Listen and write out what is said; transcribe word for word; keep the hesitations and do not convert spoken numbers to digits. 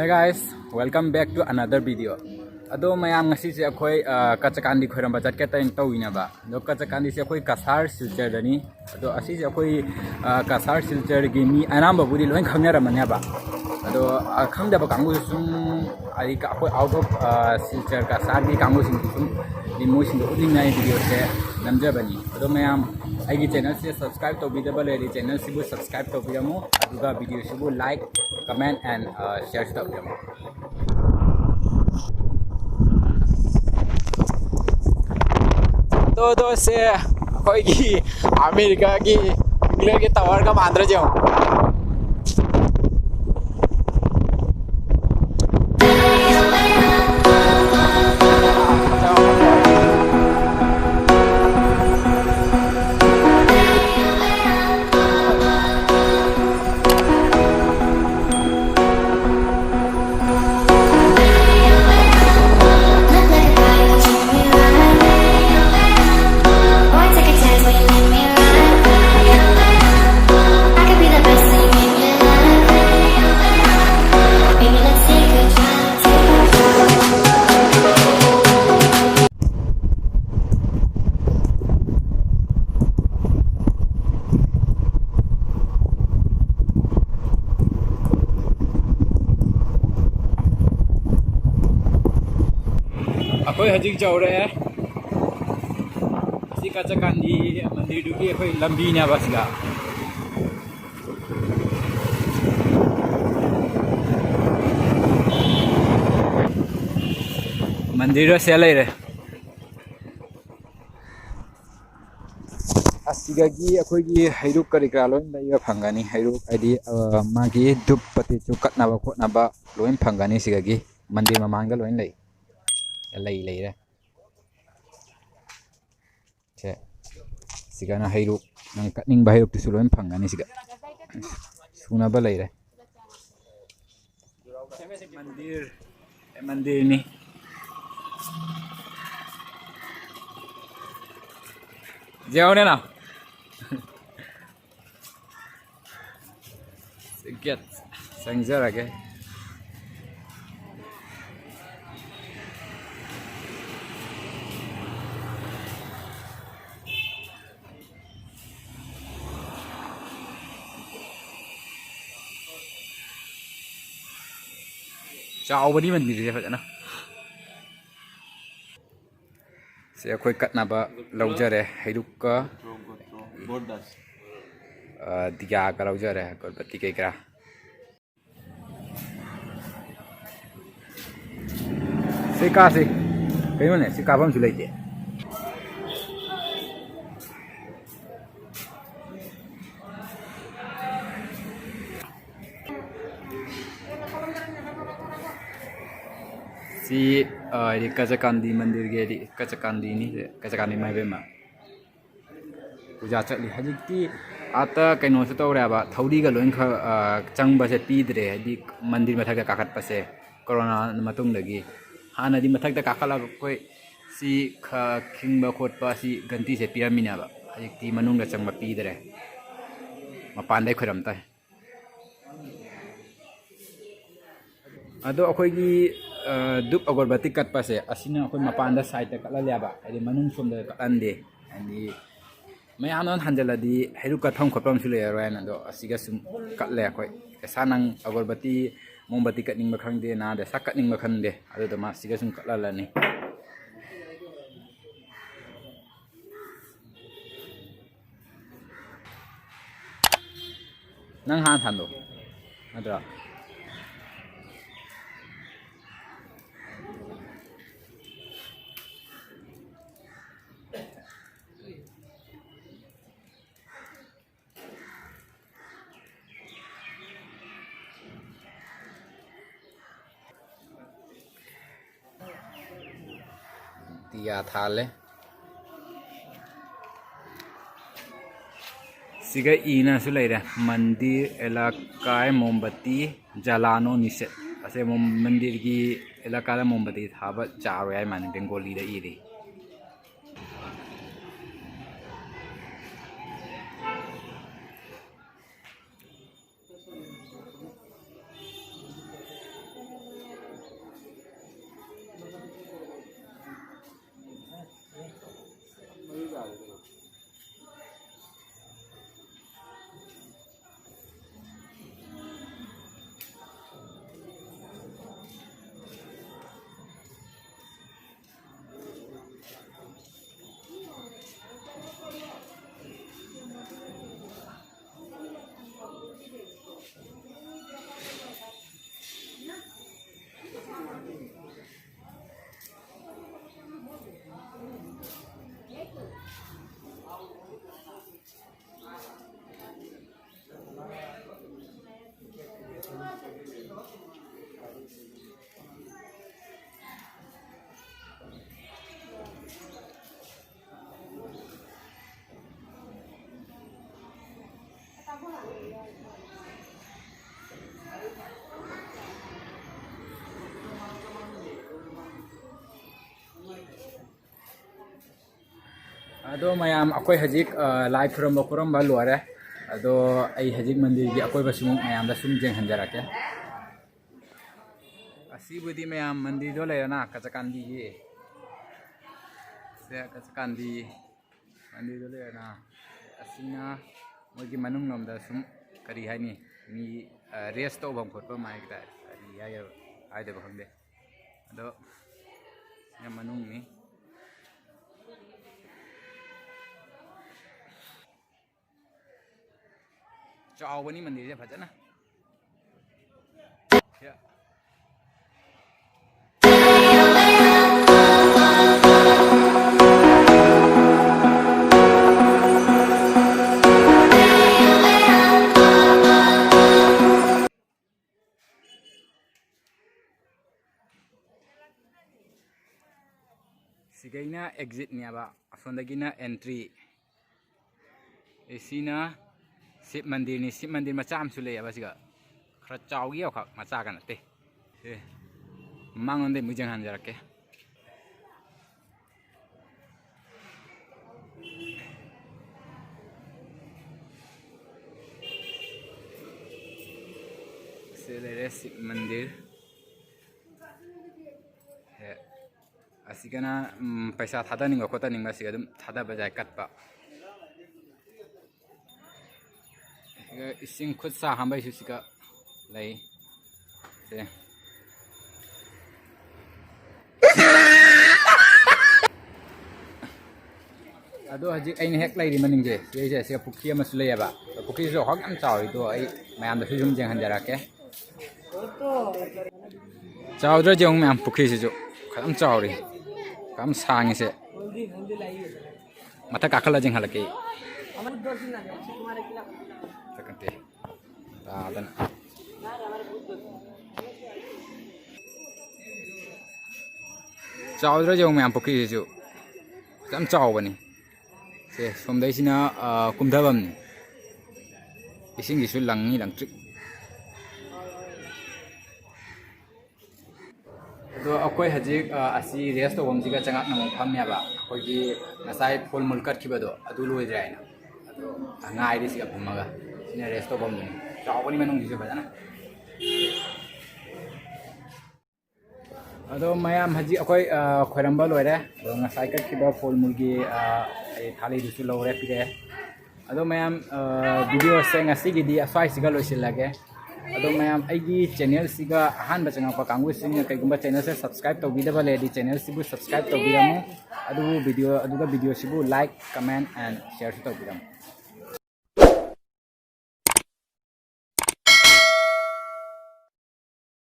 Guys, welcome back to another video. ꯑꯗꯣ ꯃꯌꯥꯝ, ꯉꯁꯤꯁꯦ ꯑꯩꯈꯣꯏ, ꯑ, ꯀꯆꯀꯥꯟꯗꯤ ꯈꯣꯏꯔꯝꯕ ꯆꯠꯀꯦ ꯇꯧ-, ꯇꯧꯋꯤꯅꯦꯕ꯫ ꯑꯗꯣ ꯀꯆꯀꯥꯟꯗꯤꯁꯦ ꯑꯩꯈꯣꯏ ꯀꯁꯥꯔ ꯁꯤꯜꯆꯔꯗꯅꯤ꯫ ꯑꯗꯣ ꯑꯁꯤꯁꯦ ꯑꯩꯈꯣꯏ, ꯑ, ꯀꯁꯥꯔ ꯁꯤꯜꯆꯔꯒꯤ ꯃꯤ ꯑꯌꯥꯝꯕꯕꯨꯗꯤ ꯂꯣꯏ ꯈꯪꯅꯔꯝꯃꯅꯦꯕ꯫ ꯑꯗꯣ, ꯑ, ꯈꯪꯗꯕ ꯀꯥꯡꯕꯨꯁꯨ ꯁꯨꯝ, ꯍꯥꯏꯗꯤ ꯀ-, ꯑꯩꯈꯣꯏ out of, ꯑ, ꯁꯤꯜꯆꯔ ꯀꯁꯥꯔꯒꯤ ꯀꯥꯡꯕꯨꯁꯤꯡꯁꯨ ꯁꯨꯝ, ꯍꯥꯏꯗꯤ ꯃꯣꯏꯁꯤꯡꯗꯣ ꯎꯠꯅꯤꯡꯉꯥꯏ videoꯁꯦ ꯅꯝꯖꯕꯅꯤ꯫ ꯑꯗꯣ ꯃꯌꯥꯝ, ꯑꯩꯒꯤ channelꯁꯦ subscribe ꯇꯧꯕꯤꯗꯕ ꯂꯩꯔꯗꯤ channelꯁꯤꯕꯨ subscribe ꯇꯧꯕꯤꯔꯝꯃꯨ, ꯑꯗꯨꯒ videoꯁꯤꯕꯨ like, comment and, ꯑ, shareꯁꯨ ꯇꯧꯕꯤꯔꯝꯃꯨ꯫ ꯇꯣ, ꯇꯣ, ꯁꯦ ꯑꯩꯈꯣꯏꯒꯤ ꯑꯃꯦꯔꯤꯀꯥꯒꯤ nuclearꯒꯤ towerꯒ ꯃꯥꯟꯗ꯭ꯔꯣ ꯌꯦꯡꯉꯣ꯫ ꯑꯩꯈꯣꯏ ꯍꯧꯖꯤꯛ ꯌꯧꯔꯦ꯫ ꯑꯁꯤ ꯀꯆꯀꯥꯟꯗꯤ ꯃꯟꯗꯤꯔꯗꯨꯒꯤ ꯑꯩꯈꯣꯏ ꯂꯝꯕꯤꯅꯦꯕ ꯑꯁꯤꯗ꯫ ꯃꯟꯗꯤꯔ ꯑꯁꯤꯗ ꯂꯩꯔꯦ꯫ ꯑꯁꯤꯗꯒꯤ ꯑꯩꯈꯣꯏꯒꯤ ꯍꯩꯔꯨꯛ ꯀꯔꯤ ꯀꯔꯥ ꯂꯣꯏ ꯂꯩꯕ ꯐꯪꯒꯅꯤ꯫ ꯍꯩꯔꯨꯛ ꯍꯥꯏꯗꯤ, ꯑ, ꯃꯥꯒꯤ ꯙꯨꯞ ꯄꯇꯤꯁꯨ ꯀꯠꯅꯕ ꯈꯣꯠꯅꯕ ꯂꯣꯏ ꯐꯪꯒꯅꯤ ꯁꯤꯗꯒꯤ꯫ ꯃꯟꯗꯤꯔ ꯃꯃꯥꯡꯗ ꯂꯣꯏ ꯂꯩ꯫ ꯂꯩ ꯂꯩꯔꯦ꯫ ꯁꯦ, ꯁꯤꯒꯅ ꯍꯩꯔꯨꯛ, ꯅꯪ ꯀꯠꯅꯤꯡꯕ ꯍꯩꯔꯨꯛꯇꯨꯁꯨ ꯂꯣꯏ ꯐꯪꯒꯅꯤ ꯁꯤꯗ꯫ ꯁꯨꯅꯕ ꯂꯩꯔꯦ꯫ ꯃꯟꯗꯤꯔ, ꯑꯦ, ꯃꯟꯗꯤꯔꯅꯤ꯫ ꯌꯦꯡꯉꯨꯅꯦ ꯅꯪ꯫ Gate ꯆꯪꯖꯔꯒꯦ꯫ ꯆꯥꯎꯕꯅꯤ ꯃꯟꯗꯤꯔꯁꯦ ꯐꯖꯅ꯫ ꯁꯤ ꯑꯩꯈꯣꯏ ꯀꯠꯅꯕ ꯂꯧꯖꯔꯦ, ꯍꯩꯔꯨꯛꯀ, ꯑ, ꯗꯤꯌꯥꯒ ꯂꯧꯖꯔꯦ, ꯑꯒꯔꯕꯠꯇꯤ ꯀꯩ ꯀꯔꯥ꯫ ꯁꯤ ꯀꯥꯁꯤ꯫ ꯀꯩꯅꯣꯅꯦ, ꯁꯤ ꯀꯥꯐꯝꯁꯨ ꯂꯩꯇꯦ꯫ ꯁꯤ, ꯑ, ꯍꯥꯏꯗꯤ ꯀꯆꯀꯥꯟꯗꯤ ꯃꯟꯗꯤꯔꯒꯤ, ꯍꯥꯏꯗꯤ ꯀꯆꯀꯥꯟꯗꯤꯅꯤ, ꯀꯆꯀꯥꯟꯗꯤ ꯃꯥꯏꯕꯦꯝꯃ꯫ ꯄꯨꯖꯥ ꯆꯠꯂꯤ꯫ ꯍꯧꯖꯤꯛꯇꯤ ꯑꯥꯗ ꯀꯩꯅꯣꯁꯨ ꯇꯧꯔꯦꯕ, ꯊꯧꯔꯤꯒ ꯂꯣꯏ ꯈ-, ꯑ, ꯆꯪꯕꯁꯦ ꯄꯤꯗ꯭ꯔꯦ, ꯍꯥꯏꯗꯤ ꯃꯟꯗꯤꯔ ꯃꯊꯛꯇ ꯀꯥꯈꯠꯄꯁꯦ ꯀꯣꯔꯣꯅꯥ ꯃꯇꯨꯡꯗꯒꯤ꯫ ꯍꯥꯟꯅꯗꯤ ꯃꯊꯛꯇ ꯀꯥꯈꯠꯂꯒ ꯑꯩꯈꯣꯏ ꯁꯤ ꯈ-, ꯈꯤꯡꯕ ꯈꯣꯠꯄ ꯁꯤ ꯒꯟꯇꯤꯁꯦ ꯄꯤꯔꯝꯃꯤꯅꯦꯕ, ꯍꯧꯖꯤꯛꯇꯤ ꯃꯅꯨꯡꯗ ꯆꯪꯕ ꯄꯤꯗ꯭ꯔꯦ, ꯃꯄꯥꯟꯗꯩ ꯈꯣꯏꯔꯝ ꯇꯥꯏ꯫ ꯑꯗꯣ ꯑꯩꯈꯣꯏꯒꯤ, ꯑ, ꯙꯨꯞ ꯑꯒꯔꯕꯠꯇꯤ ꯀꯠꯄꯁꯦ, ꯑꯁꯤꯅ ꯑꯩꯈꯣꯏ ꯃꯄꯥꯟꯗ ꯁꯥꯏꯠꯇ ꯀꯠꯍꯜꯂꯦꯕ, ꯍꯥꯏꯗꯤ ꯃꯅꯨꯡ ꯁꯣꯝꯗ ꯀꯠꯍꯟꯗꯦ꯫ ꯍꯥꯏꯗꯤ ꯃꯌꯥꯝꯅ ꯍꯟꯖꯜꯂꯗꯤ ꯍꯩꯔꯨꯛ ꯀꯠꯐꯝ ꯈꯣꯠꯐꯝꯁꯨ ꯂꯩꯔꯔꯣꯏ ꯍꯥꯏꯅ꯫ ꯑꯗꯣ ꯑꯁꯤꯒ ꯁꯨꯝ ꯀꯠꯂꯦ ꯑꯩꯈꯣꯏ꯫ ꯄꯩꯁꯥ ꯅꯪ ꯑꯒꯔꯕꯠꯇꯤ, ꯃꯣꯝꯕꯠꯇꯤ ꯀꯠꯅꯤꯡꯕ ꯈꯪꯗꯦ, ꯅꯥꯗ ꯁꯥ ꯀꯠꯅꯤꯡꯕ ꯈꯪꯗꯦ, ꯑꯗꯨꯗꯣ ꯃꯥ ꯑꯁꯤꯒ ꯁꯨꯝ ꯀꯠꯍꯜꯂꯅꯤ꯫ ꯅꯪ ꯍꯥꯟꯅ ꯊꯥꯟꯗꯣꯛ ꯅꯠꯇ꯭ꯔꯣ? ꯗꯤꯌꯥ ꯊꯥꯜꯂꯦ꯫ ꯁꯤꯒ ꯏꯅꯁꯨ ꯂꯩꯔꯦ, "ꯃꯟꯗꯤꯔ ꯑꯦꯂꯥꯀꯥꯏ ꯃꯣꯝꯕꯇꯤ ꯖꯂꯥꯅꯣ ꯅꯤꯁꯦ"꯫ ꯑꯁꯦ ꯃꯣꯝ-, ꯃꯟꯗꯤꯔꯒꯤ ꯑꯦꯂꯥꯀꯥꯗ ꯃꯣꯝꯕꯇꯤ ꯊꯥꯕ ꯆꯥꯔꯣꯏ ꯍꯥꯏ ꯃꯥꯅꯤ, ꯕꯦꯡꯒꯣꯂꯤꯗ ꯏꯔꯤ꯫ ꯑꯗꯣ ꯃꯌꯥꯝ, ꯑꯩꯈꯣꯏ ꯍꯧꯖꯤꯛ, ꯑ, ꯂꯥꯏ ꯈꯨꯔꯨꯝꯕ ꯈꯨꯔꯨꯝꯕ ꯂꯣꯏꯔꯦ꯫ ꯑꯗꯣ ꯑꯩ ꯍꯧꯖꯤꯛ ꯃꯟꯗꯤꯔꯒꯤ ꯑꯀꯣꯏꯕꯁꯨ ꯃꯌꯥꯝꯗ ꯁꯨꯝ ꯌꯦꯡꯍꯟꯖꯔꯛꯀꯦ꯫ ꯑꯁꯤꯕꯨꯗꯤ ꯃꯌꯥꯝ ꯃꯟꯗꯤꯔꯗꯣ ꯂꯩꯔꯦꯅ, ꯀꯆꯀꯥꯟꯗꯤꯒꯤ꯫ ꯁꯦ, ꯀꯆꯀꯥꯟꯗꯤ ꯃꯟꯗꯤꯔꯗꯣ ꯂꯩꯔꯦꯅ꯫ ꯑꯁꯤꯅ ꯃꯣꯏꯒꯤ ꯃꯅꯨꯡ ꯂꯣꯝꯗ ꯁꯨꯝ, ꯀꯔꯤ ꯍꯥꯏꯅꯤ, ꯃꯤ, ꯑ, ꯔꯦꯁ ꯇꯧꯐꯝ ꯈꯣꯠꯐꯝ ꯍꯥꯏ ꯇꯥꯔꯦ꯫ ꯀꯔꯤ ꯍꯥꯏ-, ꯍꯥꯏꯗꯕ ꯈꯪꯗꯦ꯫ ꯑꯗꯣ ꯁꯤꯅ ꯃꯅꯨꯡꯅꯤ꯫ ꯆꯥꯎꯕꯅꯤ ꯃꯟꯗꯤꯔꯁꯦ ꯐꯖꯅ꯫ ꯁꯤꯒꯩꯅ ꯑꯦꯛꯖꯤꯠꯅꯦꯕ, ꯑꯁꯣꯝꯗꯒꯤꯅ ꯑꯦꯟꯇ꯭ꯔꯤ꯫ ꯑꯦ, ꯁꯤꯅ ꯁꯤꯕ ꯃꯟꯗꯤꯔꯅꯤ꯫ ꯁꯤꯕ ꯃꯟꯗꯤꯔ ꯃꯆꯥ ꯑꯃꯁꯨ ꯂꯩꯌꯦꯕ ꯁꯤꯒ꯫ ꯈꯔ ꯆꯥꯎꯒꯤ ꯑꯃꯈꯛ, ꯃꯆꯥꯒ ꯅꯠꯇꯦ꯫ ꯁꯦ, ꯃꯃꯥꯡꯂꯣꯝꯗꯩ ꯑꯃꯨꯛ ꯌꯦꯡꯍꯟꯖꯔꯛꯀꯦ꯫ ꯁꯤ ꯂꯩꯔꯦ ꯁꯤꯕ ꯃꯟꯗꯤꯔ꯫ ꯁꯦ, ꯑꯁꯤꯒꯅ, ꯎꯝ, ꯄꯩꯁꯥ ꯊꯥꯗꯅꯤꯡꯕ ꯈꯣꯠꯇꯅꯤꯡꯕ ꯑꯁꯤꯒ ꯑꯗꯨꯝ ꯊꯥꯗꯕ ꯌꯥꯏ, ꯀꯠꯄ꯫ ꯁꯤꯒ ꯏꯁꯤꯡ ꯈꯨꯠ ꯁꯥ ꯍꯥꯝꯕꯩꯁꯨ ꯁꯤꯒ ꯂꯩ꯫ ꯁꯦ꯫ ꯑꯗꯣ ꯍꯧꯖꯤꯛ ꯑꯩꯅ ꯍꯦꯛ ꯂꯩꯔꯤ ꯃꯅꯤꯡꯁꯦ, ꯁꯤꯗꯩꯁꯦ, ꯁꯤꯗ ꯄꯨꯈ꯭ꯔꯤ ꯑꯃꯁꯨ ꯂꯩꯌꯦꯕ꯫ ꯄꯨꯈ꯭ꯔꯤꯁꯨ ꯍꯥꯎ ꯌꯥꯝ ꯆꯥꯎꯋꯤ꯫ ꯑꯗꯣ ꯑꯩ ꯃꯌꯥꯝꯗꯁꯨ ꯁꯨꯝ ꯌꯦꯡꯍꯟꯖꯔꯛꯀꯦ꯫ ꯆꯥꯎꯗ꯭ꯔꯣ? ꯌꯦꯡꯉꯨ ꯃꯌꯥꯝ, ꯄꯨꯈ꯭ꯔꯤꯁꯤꯁꯨ ꯈꯔ ꯌꯥꯝ ꯆꯥꯎꯔꯤ, ꯈꯔ ꯌꯥꯝ ꯁꯥꯡꯉꯤꯁꯦ꯫ ꯃꯊꯛ ꯀꯥꯈꯠꯂ ꯌꯦꯡꯍꯜꯂꯛꯀꯦ꯫ ꯃꯊꯛ ꯅꯠꯇꯦ꯫ ꯇꯥꯗꯅ꯫ ꯆꯥꯎꯗ꯭ꯔꯣ? ꯌꯦꯡꯉꯨ ꯃꯌꯥꯝ, ꯄꯨꯈ꯭ꯔꯤꯁꯤꯁꯨ ꯌꯥꯝ ꯆꯥꯎꯕꯅꯤ꯫ ꯁꯦ, ꯁꯣꯝꯗꯩꯁꯤꯅ, ꯑ, ꯀꯨꯝꯊꯐꯝꯅꯤ꯫ ꯏꯁꯤꯡꯁꯤꯁꯨ ꯂꯪꯉꯤ, ꯂꯪꯇ꯭ꯔꯤꯛ꯫ ꯑꯗꯣ ꯑꯩꯈꯣꯏ ꯍꯧꯖꯤꯛ, ꯑ, ꯑꯁꯤ ꯔꯦꯁ ꯇꯧꯐꯝꯁꯤꯒ ꯆꯉꯛꯅꯅ ꯐꯝꯃꯦꯕ꯫ ꯑꯩꯈꯣꯏꯒꯤ ꯉꯁꯥꯏ ꯐꯣꯜ ꯃꯨꯜ ꯀꯠꯈꯤꯕꯗꯣ ꯑꯗꯨ ꯂꯣꯏꯗ꯭ꯔꯦ ꯍꯥꯏꯅ, ꯑꯗꯣ ꯉꯥꯏꯔꯤ ꯁꯤꯒ ꯐꯝꯃꯒ꯫ ꯁꯤꯅ ꯔꯦꯁ ꯇꯧꯐꯝꯗꯨꯅꯤ꯫ ꯆꯥꯎꯕꯅꯤ ꯃꯅꯨꯡꯁꯤꯁꯨ ꯐꯖꯅ꯫ ꯑꯗꯣ ꯃꯌꯥꯝ ꯍꯧꯖꯤꯛ ꯑꯩꯈꯣꯏ, ꯑ, ꯈꯣꯏꯔꯝꯕ ꯂꯣꯏꯔꯦ꯫ ꯑꯗꯣ ꯉꯁꯥꯏ ꯀꯠꯈꯤꯕ ꯐꯣꯜ ꯃꯨꯜꯒꯤ, ꯑ, ꯑꯩ ꯊꯥꯂꯤꯗꯨꯁꯨ ꯂꯧꯔꯦ, ꯄꯤꯔꯛꯑꯦ꯫ ꯑꯗꯣ ꯃꯌꯥꯝ, ꯑ, ꯚꯤꯗꯤꯑꯣꯁꯦ ꯉꯁꯤꯒꯤꯗꯤ ꯑꯁ꯭ꯋꯥꯏꯁꯤꯒ ꯂꯣꯏꯁꯤꯜꯂꯒꯦ꯫ ꯑꯗꯣ ꯃꯌꯥꯝ ꯑꯩꯒꯤ ꯆꯦꯅꯦꯜꯁꯤꯒ ꯑꯍꯥꯟꯕ ꯆꯪꯉꯛꯄ ꯀꯥꯡꯕꯨꯁꯤꯡꯅ ꯀꯩꯒꯨꯝꯕ ꯆꯦꯅꯦꯜꯁꯦ ꯁꯕꯁꯀ꯭ꯔꯥꯏꯕ ꯇꯧꯕꯤꯗꯕ ꯂꯩꯔꯗꯤ ꯆꯦꯅꯦꯜꯁꯤꯕꯨ ꯁꯕꯁꯀ꯭ꯔꯥꯏꯕ ꯇꯧꯕꯤꯔꯝꯃꯨ꯫ ꯑꯗꯨꯕꯨ ꯚꯤꯗꯤꯑꯣ, ꯑꯗꯨꯒ ꯚꯤꯗꯤꯑꯣꯁꯤꯕꯨ like, comment and shareꯁꯨ ꯇꯧꯕꯤꯔꯝꯃꯨ꯫